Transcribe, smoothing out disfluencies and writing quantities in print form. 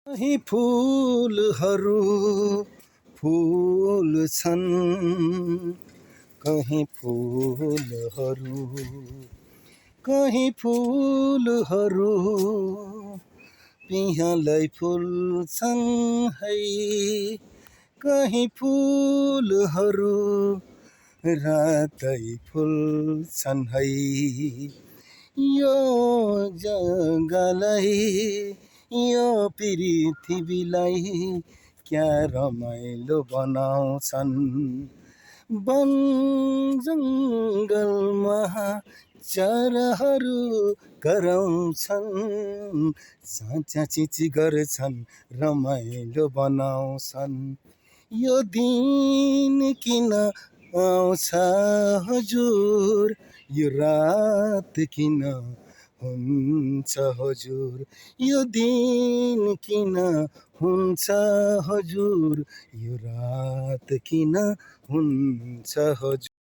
कहीं फूलहरू फुल्छन्, कहीं फूलहरू कहीं फूलहरू पिँहलै फुल्छन् है, कहीं फूलहरू रातै फुल्छन् है। यो जगलाई यो पृथ्वीलाई क्या रमाइलो बनाउँछन्। वन जङ्गलमा चराहरू कराउँछन्, च्याँच्याचिची गर्छन् रमाइलो बनाउँछन्। यो दिन किन आउँछ हजुर, यो रात किन हुन्छ हजुर, यो दिन किन हुन्छ हजुर, यो रात किन हुन्छ हजुर।